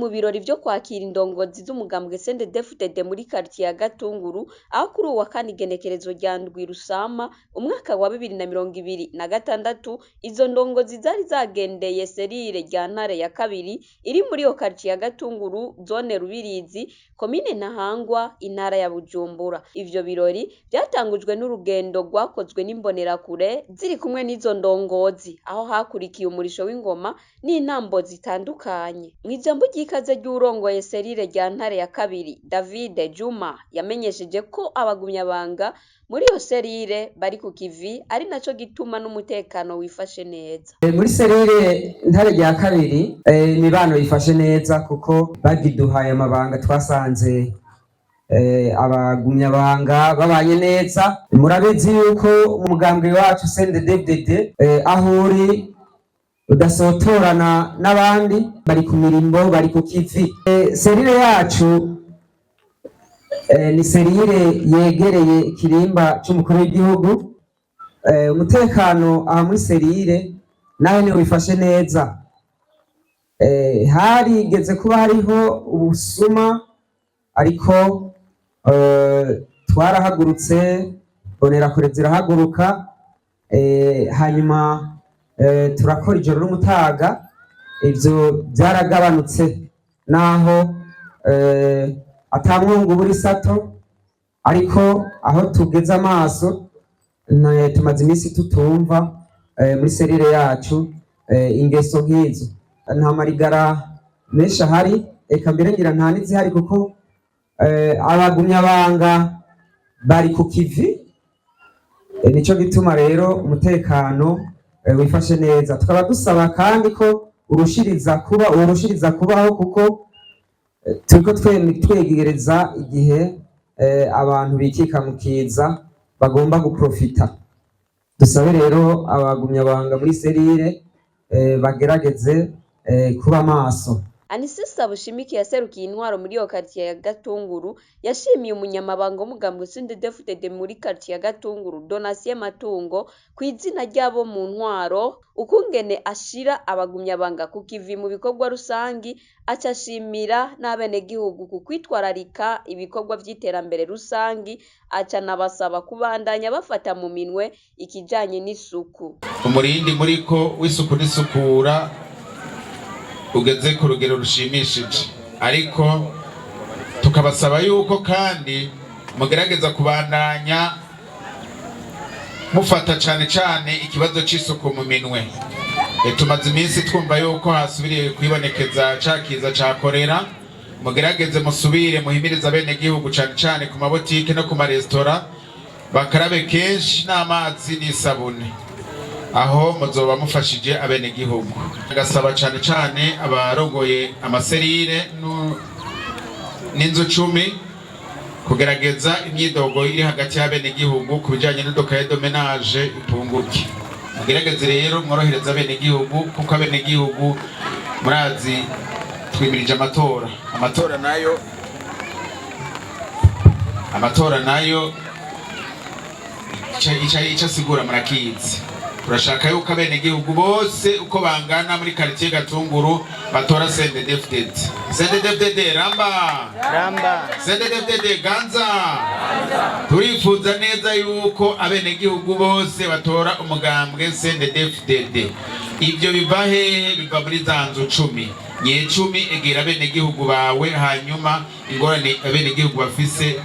mu birori vyo kwakira indongozi z'umugambwe CNDD-FDD muri quartier ya Gatunguru, aho kuri uwu wa kane igenekerezo rya ndwi Rusama umwaka wa 2026, izo ndongozi zari zagendeye serire rya Ntare ya kabiri iri muri iyo quartier ya Gatunguru, zone Rubirizi, komine Ntahangwa, intara ya Bujumbura. Ivyo birori vyatangujwe n'urugendo rwakozwe n'imbonerakure ziri kumwe n'izo ndongozi, aho hakurikiye umurisho w'ingoma n'intambo zitandukanye. Mw'ijambo ry'ikaze ry'uwurongoye serire rya Ntare ya kabiri, David Juma, yamenyesheje ko abagumyabanga muri iyo serire bari ku kivi, ari naco gituma n'umutekano wifashe neza. Muri serire Ntare rya kabiri imibano yifashe neza, kuko bagiduhaye amabanga twasanze abagumyabanga babanye neza. Murabizi yuko umugambwe wacu CNDD-FDD, aho uri udasotorana n'abandi, bari ku mirimo, bari ku kivi. Serire yacu ni serire yegereye ikirimba c'umukuru w'igihugu. Umutekano aha muri serire nawe niwe wifashe neza. Harigeze kuba hariho ubusuma, ariko twarahagurutse, Imbonerakure zirahaguruka, hanyuma turakora ijoro n'umutaga, ivyo vyaragabanutse, naho ata mwungu ubura isato. Ariko aho tugeze amaso, tumaze iminsi tutumva muri serire yacu ingeso nk'izo. Nta marigara menshi ahari, eka mbere ngira nta n'izihari, kuko abagumyabanga bari ku kivi. Nico gituma rero umutekano wifashe neza. Tukaba dusaba kandi ko urushiriza kubaho, kuko turiko twegereza igihe abantu bikika mu kiza bagomba guprofita. Dusabe rero abagumyabanga muri serire bagerageze kuba maso. Anisista Bushimiki, yaserukiye intwaro muri iyo quartier ya Gatunguru, yashimiye umunyamabanga w'umugambwe CNDD-FDD muri quartier ya Gatunguru, Donatien Matungo, ku izina ry'abo mu ntwaro, ukungene ashira abagumyabanga ku kivi mu bikorwa rusangi, aca ashimira n'abenegihugu ku kwitwararika ibikorwa vy'iterambere rusangi, aca anabasaba kubandanya bafata mu minwe ikijanye n'isuku. Umurindi muriko w'isuku n'isukura ugeze ku rugero rushimishije, ariko tukabasaba yuko kandi mugerageza kubandanya mufata cane cane ikibazo c'isuku mu minwe. Tumaze iminsi twumva yuko hasubiriye kwibonekeza ca kiza ca korera. Mugerageze musubire muhimirize abenegihugu, cane cane ku mabotike no ku maresitora, bakarabe kenshi n'amazi n'isabune. Aho muzoba mufashije abenegihugu. Gasaba cane cane abarongoye amaserire n'inzu 10 kugerageza imyidogo iri hagati y'abenegihugu ku bijanye n'udukaye de ménage ipunguke. Mugerageze rero mworohereza abenegihugu, kuko abenegihugu murazi twimirije amatora. Amatora nayo ico asigura murakizi. Turashaka yuko abenegihugu bose uko bangana muri quartier Gatunguru batora CNDD-FDD. CNDD-FDD ramba! Ramba! CNDD-FDD ganza! Turifuza neza yuko abenegihugu bose batora umugambwe CNDD-FDD. Ibyo biva hehe? Biva muri za nzu 10. Nyecumi, egera abenegihugu bawe, hanyuma ingorane abenegihugu bafise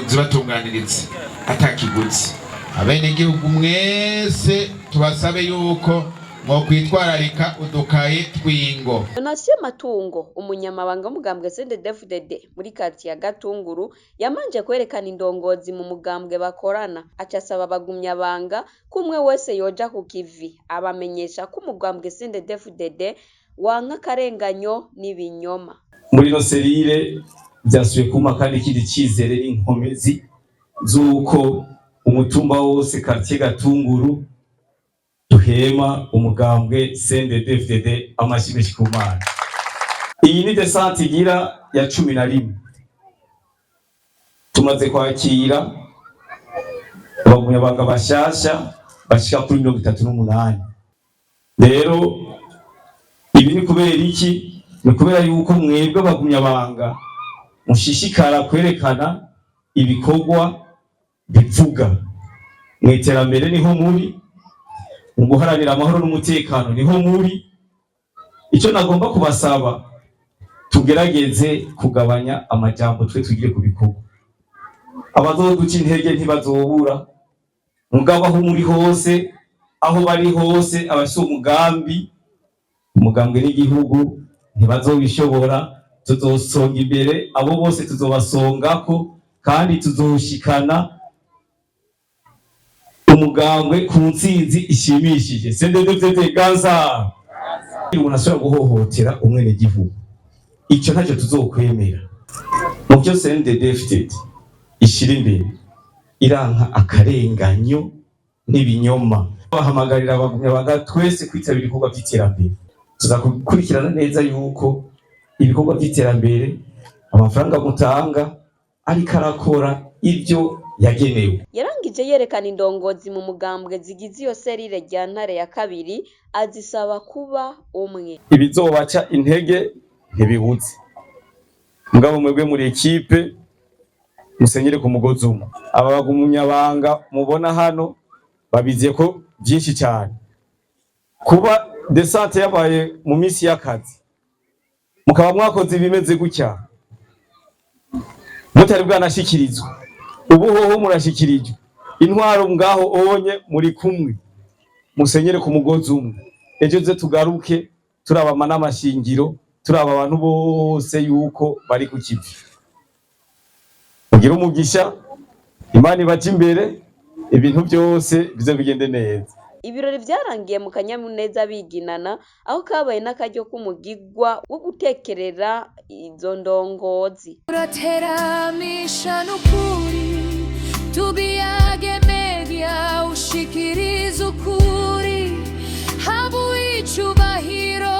zibatunganirize atakiguzi. Abenegihugu mwese tubasabe yuko mwokwitwararika udukaye tw'ingo. Donatien Matungo, umunyamabanga w'umugambwe CNDD-FDD muri quartier ya Gatunguru, yamanje kwerekana indongozi mu mugambwe bakorana, aca asaba abagumyabanga ko umwe wese yoja ku kivi, abamenyesha ko umugambwe CNDD-FDD wanka akarenganyo n'ibinyoma. Muri ino serire byasubiye kumpa kandi ikindi cyizere n'inkomezi z'uko umutumba wose, quartier Gatunguru, duhema umugambwe CNDD-FDD. Amashyi menshi ku Mana. Iyi ni descente igira ya 11. Tumaze kwakira abagumyabanga bashasha bashika kuri 38. Rero ibi ni kubera iki? Ni kubera yuko mwebwe abagumyabanga mushishikara kwerekana ibikorwa bivuga mu iterambere, niho muri mu guharanira amahoro n'umutekano, niho muri. Icyo nagomba kubasaba, tugerageze kugabanya amajambo, twe tugire ku bikorwa. Abazoduca intege ntibazobura, mugabo aho muri hose, aho bari hose, abafise umugambi, umugambwe n'igihugu, ntibazobishobora. Tuzosonga imbere abo bose, tuzobasongako kandi tuzoshikana umugambwe ku ntsinzi ishimishije. CNDD-FDD ganza! Umuntu asubira guhohotera umwenegihugu, icyo ntacyo tuzokwemera. Mu byo CNDD-FDD ishira imbere, iranka akarenganyo n'ibinyoma. Bahamagarira abagumyabanga twese kwitabira ibikorwa by'iterambere. Tuza gukurikirana neza yuko ibikorwa by'iterambere, amafaranga mutanga ariko arakora ibyo yagenewe. Yarangije yerekana indongozi mu mugambwe zigize iyo serire rya Ntare ya kabiri, azisaba kuba umwe. Ibizobaca intege ntibibuze, mugabo mwebwe muri équipe, musenyere ku mugozi umwe. Aba bagumyabanga mubona hano babiziye ko byinshi cyane. Kuba descente yabaye mu minsi y'akazi, mukaba mwakoze ibimeze gutya mutari bwanashikirizwa, ubu hoho murashikirijwe intwaro ngaho onye muri kumwe, musenyere ku mugozi umwe. Ejo ze tugaruke turabama n'amashingiro, turaba abantu bose yuko bari ku kivi. Mugire umugisha, Imana ibaje imbere, ibintu byose bize bigende neza. Ibirori vyarangiye mu kanyamuneza biginana, aho kabaye n'akaryo k'umugigwa wo gutekerera izo ndongozi. Urateramisha n'ukuri, Tubiyage Media, ushikiriza ukuri, haba icubahiro.